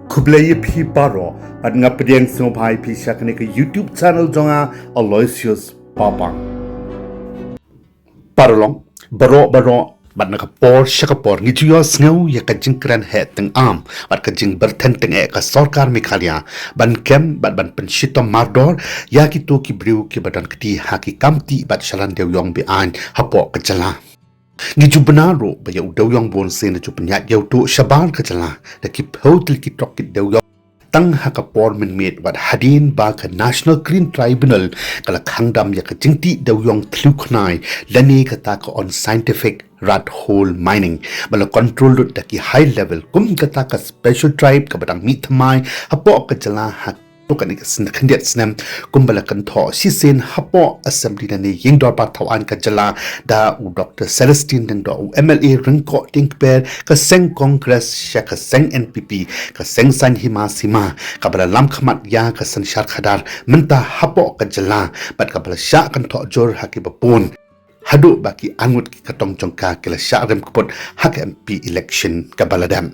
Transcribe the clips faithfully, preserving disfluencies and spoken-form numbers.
Khublei ïa phi baroh, bad nga pdiang sngewbha ïa phi sha kane ka YouTube channel jong nga, Aloysius Papang. Paralok baroh baroh, bad na ka por sha ka por ngi ju ïohsngew ïa ka jingkren heh teng-am bad ka jingpyrthen teng-eh ka sorkar Meghalaya ban kem bad ban pynshitom mardor ïa kito ki briew kiba don kti ha ki kam tih bad shalan dewiong be-aiñ hapoh ka jylla. Ngi ju bna ruh ba ïa u dewiong Boonsien la ju pynïaid ïa uto shabar ka jylla da ki phew tylli ki trok ki dewiong tang ha ka por mynmiet, wat hadien ba ka National Crime Tribunal ka la khang dam ïa ka jingtih dewiong thliew khnai lane kata ka unscientific rat hole mining ba la control lut da ki high level kum kata ka special tribe kaba dang mih thymmai hapoh ka jylla ha to kane ka sn-, khyndiat snem, kumba la kynthoh shisien hapoh Assembly lane ïing dorbar thaw aiñ ka jylla da u Doctor Celestine Lyngdoh, u M L A ryngkoh tieng kper ka seng Congress sha ka seng N P P, ka seng saiñ hima sima, kaba la lam khmat ïa ka synshar khadar mynta hapoh ka jylla, bad kaba la shah kynthoh jur ha kiba bun. Haduh ba ki arngut ki kyrtong jong ka ki la shah rem kput ha ka M P election kaba la dep.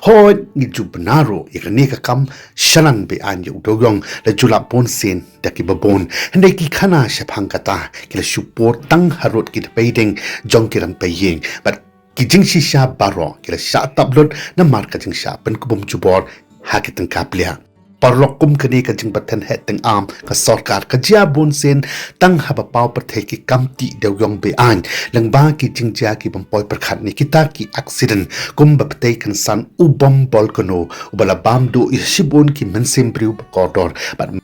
Hooid, ngi ju bna ruh ïa kane ka kam shalan be-aiñ ïa u dewiong la ju lap Boonsien da kiba bun. Hynrei ki khana shaphang kata ki la shu pur tang harud ki dpei dieng jong ki rangbah ïing. Bad ki jingshisha baroh ki la shah tap lut namar ka jingshah pynkbum jubor ha ki tyngka pliah. Paralok, kum kane ka jingpyrthen heh teng-am ka sorkar ka jia Boonsien tang haba paw pyrthei ki kam tih dewiong be-aiñ, lyngba ki jingjia ki bym poi pyrkhat ne kita ki accident, kumba pyrthei kynsan u bom volcano uba la bam duh ïa shibun ki mynsiem briew ba kordor bad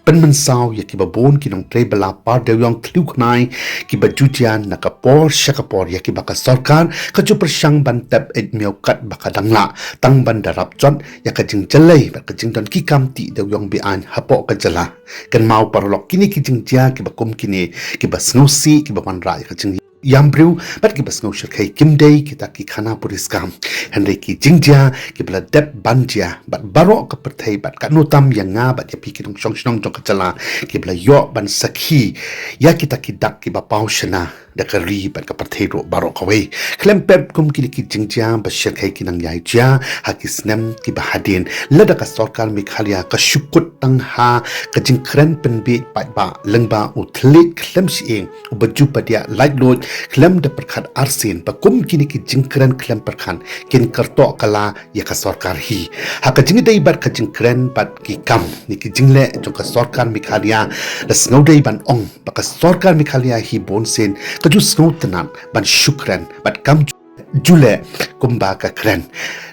pynmynsaw ïa kiba bun ki nongtrei bylla par dewiong thliew khnai kiba ju jia na ka por sha ka por ïa kiba ka sorkar ka ju pyrshang ban tep eit miaw kat ba ka dang lah tang ban da rap jot ïa ka jingjyllei bad ka jingdon ki kam tih dewiong be-aiñ hapoh ka jylla. Kynmaw paralok, kine ki jingjia kiba kum kine kiba sngewsih, kiba wanrah ïa ka jingïam briew bad kiba sngewshyrkhei kim dei kita ki khana puriskam, hynrei ki jingjia kiba la dep ban jia bad baroh ka pyrthei bad katno tam ïa nga bad ïa phi ki nongshong shnong jong ka jylla kiba la ïoh ban sakhi ïa kita ki dak kiba paw shna da ka ri bad ka pyrthei ruh baroh kawei. Khlem pep, kum kine ki jingjia ba shyrkhei ki nang ïai jia ha ki snem kiba hadien, lada ka sorkar Meghalaya ka shu kut tang ha ka jingkren pynbiej paidbah lyngba u thylliej khlem shyieng uba ju padiah laitluid khlem da pyrkhat arsien, ba kum kine ki jingkren khlem pyrkhat kin kyrtoh kylla ïa ka sorkar hi. Ha ka jingïadei bad ka jingkren bad ki kam ne ki jingleh jong ka sorkar Meghalaya, la sngewdei ban ong ba ka sorkar Meghalaya hi Boonsien ka ju sngewtynnat ban shu kren bad kam ju leh kumba ka kren.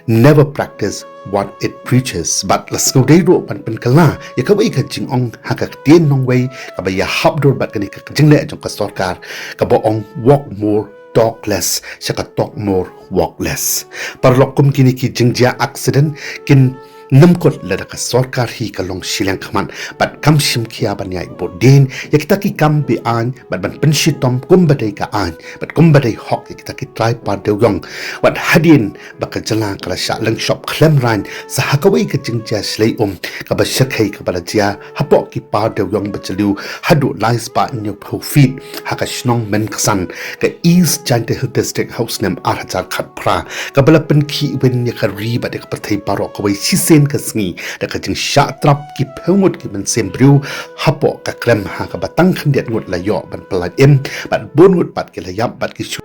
Never practice what it preaches. Bad la sngewdei ruh ban pynkylla ïa kawei ka jingong ha ka ktien nongwei kaba ïahap dur bad kane ka jingleh jong ka sorkar, kaba ong, walk more, talk less, sha ka talk more, walk less. Paralok, kum kine ki jingjia accident kin nym kut lada ka sorkar hi ka long shiliang khmat bad kam shim khia ban ïaid bud dien ïa kita ki kam be-aiñ bad ban pynshitom kumba dei ka aiñ bad kumba dei hok ïa kita ki trai par dewiong. Wat hadien ba ka jylla ka la shah lyngshop khlem raiñ sa ha kawei ka jingjia shlei um kaba shyrkhei kaba la jia hapoh ki par dewiong ba jylliew haduh lai spah hynñiewphew feet ha ka shnong Mynksan, ka East Jaintia Hills District, ha u snem ar hajar khatphra, kaba la pynkhih win ïa ka ri bad ïa ka pyrthei baroh kawei shisien ka sngi da ka jingshah trap ki phew ngut ki mynsiem briew hapoh ka krem, ha kaba tang khyndiat ngut la ïoh ban pyllait im bad bun ngut pat ki la ïap bad ki shu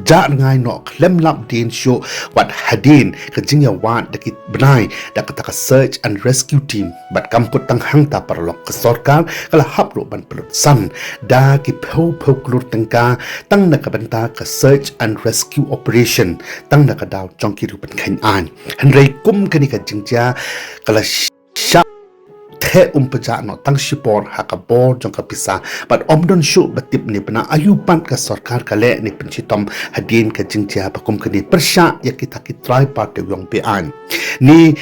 jah rngai noh khlem lap dien shuh wat hadien ka jingïawad da ki bnai da kata ka search and rescue team. Bad kam kut tang hangta, paralok, ka sorkar ka la hap ruh ban pynlut san da ki phew phew klur tyngka tang na ka bynta ka search and rescue operation tang na ka daw jong ki riew pynkheiñ aiñ. Hynrei kum kane ka jingjia ka la shah theh um pynjah noh tang shipor ha ka bor jong ka pisa bad ym don shuh ba tip ne bna aïu pat ka sorkar ka leh ne pynshitom hadien ka jingjia ba kum kane pyrshah ïa kita ki trai par dewiong be-aiñ. Ne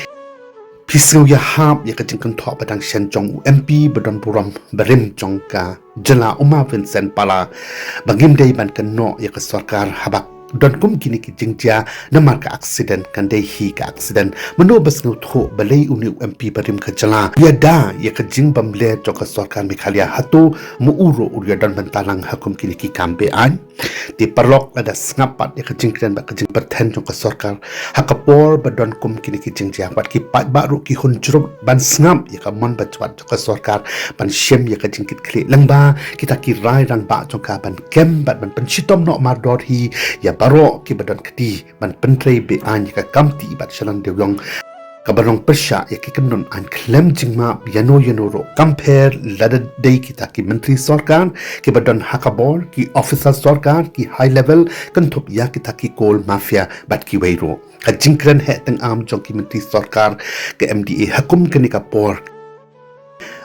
phi sngew ïahap ïa ka jingkynthoh ba dang shen jong u M P ba don burom barim jong ka jylla, u ma Vincent Pala, ba ngim dei ban kynnoh ïa ka sorkar haba don kum kine ki jingjia namar ka accident kan dei hi ka accident. Mano ba sngewthuh balei une u M P barim ka jylla ïada ïa ka jingbymleh jong ka sorkar Meghalaya, hato ma u ruh u ïadon bynta lang ha kum kine ki kam be-aiñ? Te paralok, lada sngap pat ïa ka jingkren bad ka jingpyrthen jong ka sorkar ha ka por ba don kum kine ki jingjia, wat ki paidbah ruh ki hun jrup ban sngap ïa ka mon bajwat jong ka sorkar ban shem ïa ka jingkitkhlieh lyngba kita ki rai rangbah jong ka ban kem bad ban pynshitom noh mardor hi ïa baroh kiba don kti ban pyntrei be-aiñ ïa ka kam tih bad shalan dewïong kaba long pyrshah ïa ki kyndon aiñ khlem jingmap ïano ïano ruh, kam pher lada dei kita ki myntri sorkar kiba don ha ka bor, ki officer sorkar, ki high level, kynthup ïa kita ki coal mafia bad kiwei ruh. Ka jingkren heh tyngam jong ki myntri sorkar ka M D A ha kum kane ka por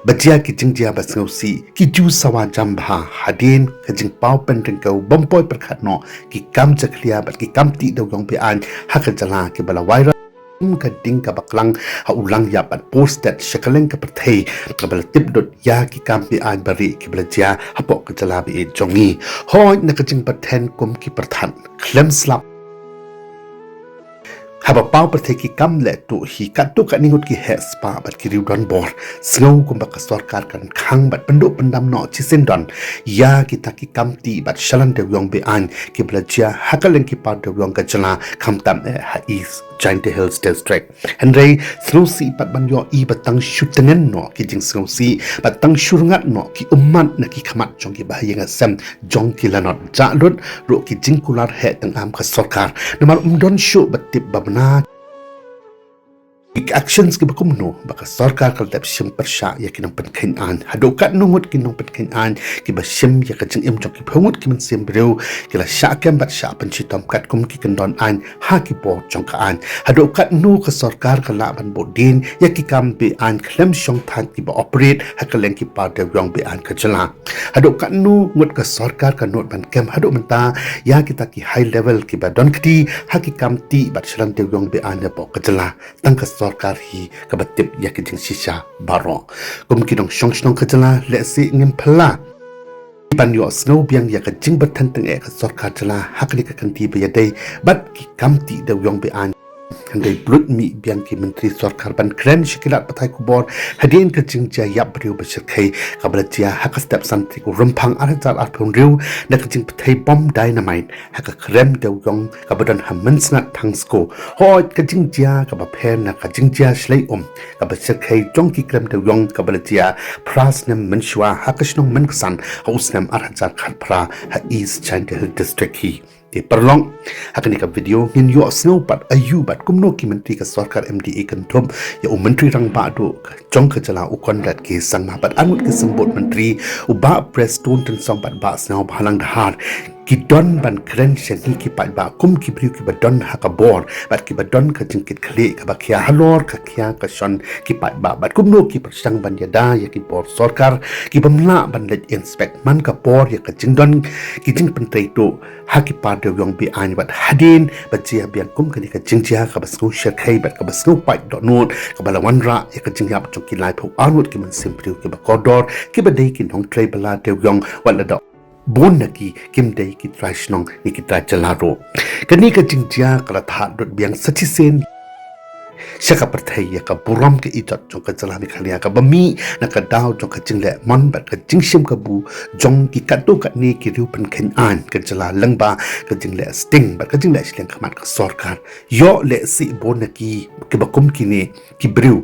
ba jia ki jingjia ba sngewsih, ki ju sawa jam bha hadien ka jingpaw pynryngkew bym poi pyrkhat noh ki kam jakhlia bad ki kam tih dewïong be-aiñ ha ka jylla kiba la wai rah kum ka ding kaba klang ha u langïap bad por stet sha kylleng ka pyrthei, kaba la tip dud ïa ki kam be-aiñ barieh kiba la jia hapoh ka jylla ba-ïeit jong ngi. Hooid, na ka jingpyrthen kum ki pyrthat khlem slap, haba paw pyrthei ki kam leh tuh hi katto katne ngut ki heh spah bad ki riewdonbor, sngew kumba ka sorkar kan khang bad pynduh pyndam noh shisien don ïa kita ki kam tih bad shalan dewïong be-aiñ kiba la jia ha kylleng ki par dewïong ka jylla, khamtam eh ha East Jaintia Hills District. Hynrei sngewsih pat ban ïohi ba tang shu tngen noh ki jingsngewsih bad tang shu rngat noh ki ummat na ki khmat jong ki bahaïing hasem jong ki lanot, jah lut ruh ki jingkular heh tyngam ka sorkar namar ym don shuh ba tip ba bna ki actions kiba kumno ba ka sorkar ka la dep shim pyrshah ïa ki nongpynkheiñ aiñ. Haduh katno ngut ki nongpynkheiñ aiñ kiba shim ïa ka jingim jong ki phew ngut ki mynsiem briew ki la shah kem bad shah pynshitom katkum ki kyndon aiñ ha ki bor jong ka aiñ? Haduh katno ka sorkar ka lah ban buh dien ïa ki kam be-aiñ khlem shongthait kiba operate ha kylleng ki par dewïong be-aiñ ka jylla? Haduh katno ngut ka sorkar ka nud ban kem haduh mynta ïa kita ki high level kiba don kti ha ki kam tih bad shalan dewïong be-aiñ hapoh ka jylla? Tang ka sorkar hi kaba tip ïa ki jingshisha baroh. Kum ki nongshong shnong ka jylla, lehse ngim phylla ban ïohsngew biang ïa ka jingpyrthen tyngeh ka sorkar jylla ha kane ka kynti ba ïadei bad ki kam tih dewïong be-aiñ. Hynrei bluit mih biang ki myntri sorkar ban kren sha ki lad pathai khubor hadien ka jingjia ïap briew ba shyrkhei kaba la jia ha ka step san tarik u Rymphang ar hajar arphew hynriew na ka jingpyrthei bom dynamite ha ka krem dewïong kaba don ha Mynsngat Thangsko. Hooid, ka jingjia kaba pher na ka jingjia shlei um kaba shyrkhei jong ki krem dewïong kaba la jia phra snem mynshuwa ha ka shnong Mynksan ha u snem ar hajar khatphra ha East Jaintia Hills District hi. Te paralok, ha kane ka video ngin ïohsngew pat aïu bad kumno ki myntri ka sorkar M D A kynthup ïa u Myntri Rangbah Duh jong ka jylla u Conrad K Sangma bad arngut ki symbud myntri, u Bah Prestone Tynsong bad Bah Sniawbhalang Dhar, ki don ban kren sha ngi ki paidbah kum ki briew kiba don ha ka bor bad kiba don ka jingkitkhlieh kaba khia halor ka khia ka shon ki paidbah bad kumno ki pyrshang ban ïada ïa ki bor sorkar ki bym lah ban leit inspect man ka por ïa ka jingdon ki jingpyntrei tuh ha ki par dewïong be-aiñ wat hadien ba jia biang kum kane ka jingjia kaba sngew shyrkhei bad kaba sngew pait dohnud kaba la wanrah ïa ka jingïap jong ki laiphew arngut ki mynsiem briew kiba kordor kiba dei ki nongtrei bylla dewïong wat la da bun na ki kim dei ki trai shnong ne ki trai jylla ruh. Kane ka jingjia ka la thad lut biang sa shisien sha ka pyrthei ïa ka burom ka ijot jong ka jylla Meghalaya kaba mih na ka daw jong ka jingleh mon bad ka jingshim kabu jong ki katto katne ki riew pynkheiñ aiñ ka jylla lyngba ka jingleh sting bad ka jingleh shiliang khmat ka sorkar. Ïoh lehse bun na ki kiba kum kine ki briew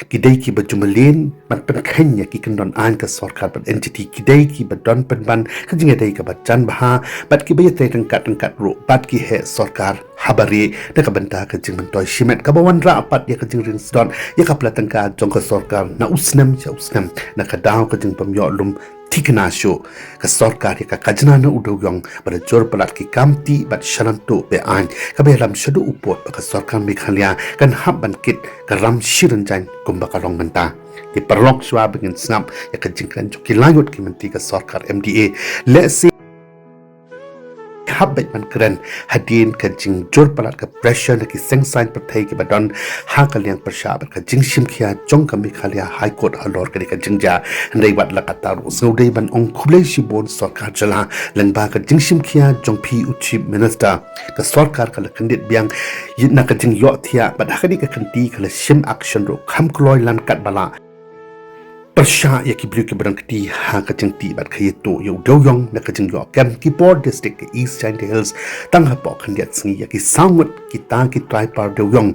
ki dei kiba ju mlien ban pynkheiñ ïa ki kyndon aiñ ka sorkar bad N G T, ki dei kiba don pynban ka jingïadei kaba jan bha bad kiba ïatrei ryngkat ryngkat ruh bad ki heh sorkar haba rieh na ka bynta ka jingmyntoi shimet kaba wanrah pat ïa ka jingrinsdot ïa ka pla tyngka jong ka sorkar na u snem sha u snem na ka daw ka jingbym ïoh lum thikna shuh ka sorkar ïa ka khajna na u dewïong ba la jur palat ki kam tih bad shalan tuh be-aiñ kaba ïalam shaduh u pud ba ka sorkar Meghalaya kan hap ban kit ka ram shi rynjang kumba ka long mynta. Te paralok, shuwa ba ngin sngap ïa ka jingkren jong ki laingut ki myntri ka sorkar M D A, lehse hap beit ban kren hadien ka jingjur palat ka pressure na ki seng saiñ pyrthei kiba don ha ka liang pyrshah bad ka jingshim khia jong ka Meghalaya High Court halor kane ka jingjia. Hynrei wat la katta ruh, sngewdei ban ong khublei shibun sorkar jylla lyngba ka jingshim khia jong phi u Chief Minister. Ka sorkar ka la kyndit biang na ka jingïohthiah bad ha kane ka kynti ka la shim action ruh kham kloi lan katba la pyrshah ïa ki briew kiba don kti ha ka jingtih bad ka ïathuh ïa u dewïong na ka jingïoh kem. Ki bor district ka East Jaintia Hills tang hapoh khyndiat sngi ïa ki saw ngut kita ki trai par dewïong,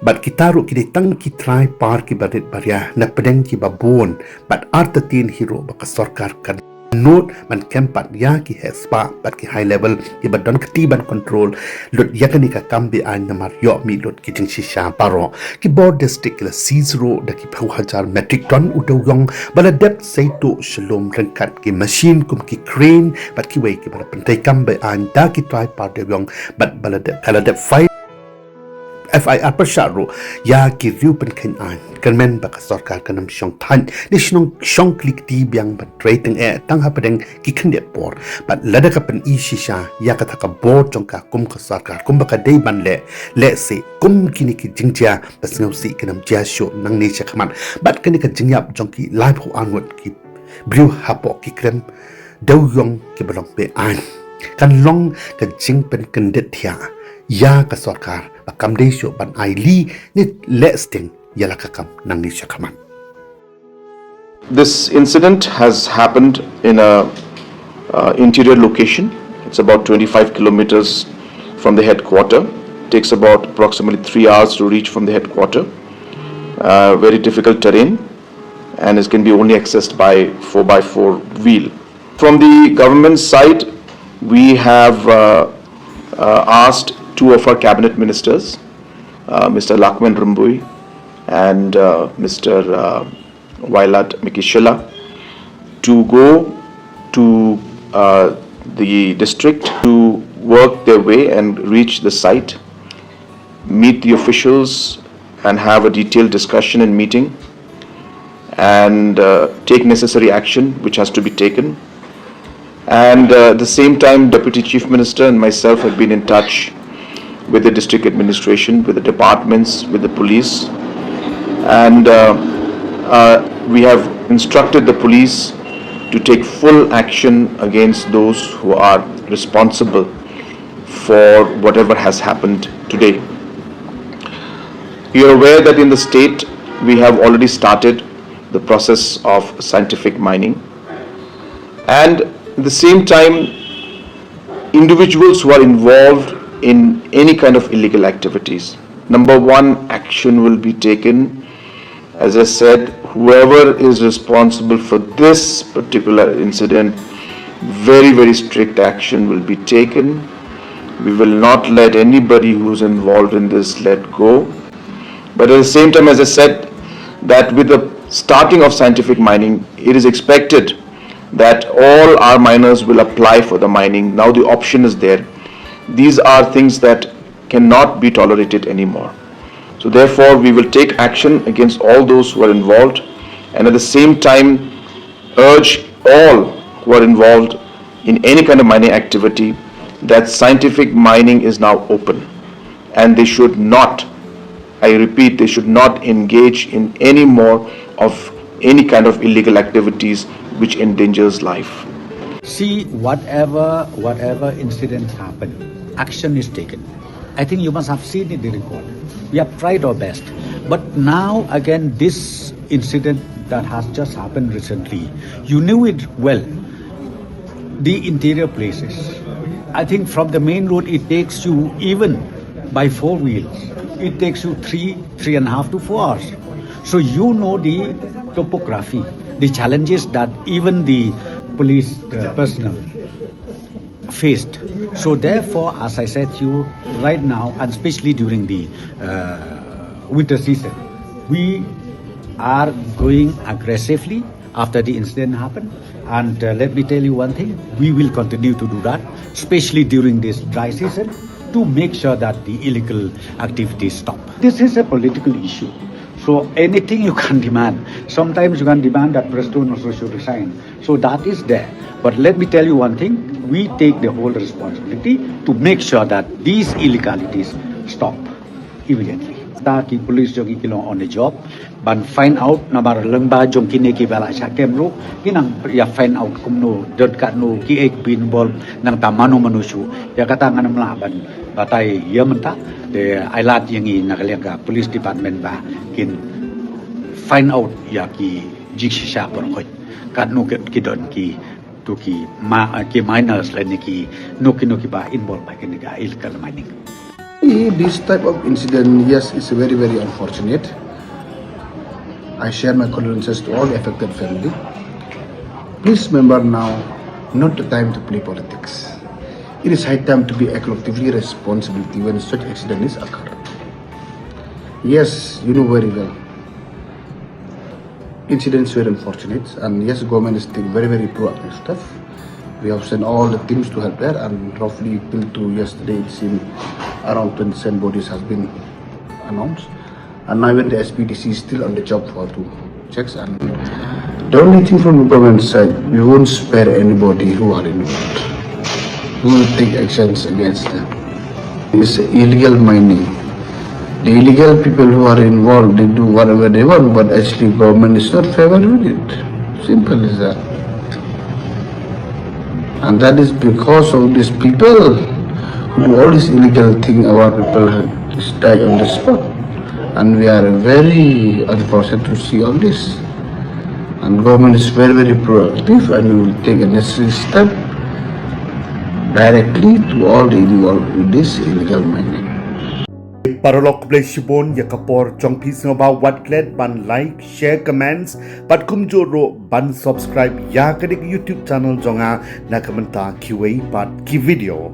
bad kita ruh ki dei tang ki trai par kiba rit ba ria na pdeng kiba bun, bad artatien hi ruh ba ka sorkar ka nud ban kem pat ïa ki heh spah bad ki high level kiba don kti ban control lut ïa kane ka kam beaiñ namar ïoh mih lut ki jingshisha baroh. Ki bor district ki la seize ruh da ki phew hajar metric ton u dewïong ba la dep sei tuh sha lum ryngkat ki machine kum ki crane bad kiwei kiba la pyntrei kam beaiñ da ki trai par dewïong bad ba la dep, ka la dep file F I R pyrshah ruh ïa ki riew pynkheiñ aiñ. Kyrmen ba ka sorkar kan ym shong thait ne shong, shong kli kti biang ban trei tyngeh tang hapdeng ki khyndiat por. Bad lada ka pyni shisha ïa kata ka bor jong ka kum ka sorkar kumba ka dei ban leh, lehse kum kine ki jingjia ba sngewsih kan ym jia shuh nangne sha khmat. Bad kane ka jingïap jong ki laiphew ar ngut ki briew hapoh ki krem dewïong kiba long beaiñ kan long ka jingpynkyndit thiah ïa ka sorkar ba kam dei shuh ban ai lih ne leh sting ïa la ka kam nangne sha khmat. This incident has happened in a uh, interior location. It's about twenty-five kilometers from the headquarter. Takes about approximately three hours to reach from the headquarter. Uh, very difficult terrain, and it can be only accessed by four by four wheel. From the government side, we have uh, uh, asked two of our cabinet ministers, uh, Mister Lahkmen Rymbui and uh, Mister Uh, Wailadmiki Shylla, to go to uh, the district to work their way and reach the site, meet the officials, and have a detailed discussion and meeting, and uh, take necessary action which has to be taken. And uh, at the same time, Deputy Chief Minister and myself have been in touch with the district administration, with the departments, with the police. And uh, uh, we have instructed the police to take full action against those who are responsible for whatever has happened today. You're aware that in the state, we have already started the process of scientific mining. And at the same time, individuals who are involved in any kind of illegal activities, number one, action will be taken. As I said, whoever is responsible for this particular incident, very, very strict action will be taken. We will not let anybody who's involved in this let go. But at the same time, as I said, that with the starting of scientific mining, it is expected that all our miners will apply for the mining. Now the option is there. These are things that cannot be tolerated anymore. So therefore, we will take action against all those who are involved, and at the same time, urge all who are involved in any kind of mining activity that scientific mining is now open, and they should not, I repeat, they should not engage in any more of any kind of illegal activities which endangers life. See, whatever, whatever incidents happen, action is taken. I think you must have seen in the report. We have tried our best. But now, again, this incident that has just happened recently, you knew it well. The interior places. I think from the main road, it takes you, even by four wheels, it takes you three, three and a half to four hours. So you know the topography, the challenges that even the police uh, personnel faced. So therefore, as I said to you right now, and especially during the uh, winter season, we are going aggressively after the incident happened. And uh, let me tell you one thing, we will continue to do that, especially during this dry season, to make sure that the illegal activities stop. This is a political issue. So anything you can demand, sometimes you can demand that Prestone also should resign. So that is there. But let me tell you one thing, We take the whole responsibility to make sure that these illegalities stop immediately. Ta ki police jong ki long on the job ban find out, namar lyngba jong kine ki ba la shah kem ruh ki nang ïa find out kumno, don katno ki ek bin bol, nangta mano mano shu. Ïa kata ngan ym lah ban batai ïa mynta. Te ai lad ïa ngi na ka liang ka police department ba kin find out ïa ki jingshisha por khoi, katno ki don ki, to ki ma, ki miners lane ki, no ki, no ki ba involved ba kine ka illegal mining. This type of incident, yes, is very, very unfortunate. I share my condolences to all the affected family. Please remember now, not the time to play politics. It is high time to be a collectively responsibility when such accident is occurred. Yes, you know very well. Incidents were unfortunate, and yes, government is taking very, very proactive steps. We have sent all the teams to help there, and roughly till to yesterday, it seemed around twenty-seven bodies has been announced. And now even the S P D C is still on the job for two checks. And the only thing from the government side, we won't spare anybody who are involved. We will take actions against them. It's illegal mining. The illegal people who are involved, they do whatever they want, but actually government is not favored with it. Simple as that. And that is because of these people who do all this illegal thing, our people have died on the spot. And we are very unfortunate to see all this. And government is very, very proactive and we will take a necessary step directly to all the involved with this illegal mining. Paralok, khublei shibun ïa ka por jong phi. Sngewbha wat klet ban like, share, comments, bad kumjuh ruh ban subscribe ïa kane ka YouTube channel jong nga na ka bynta kiwei pat ki video.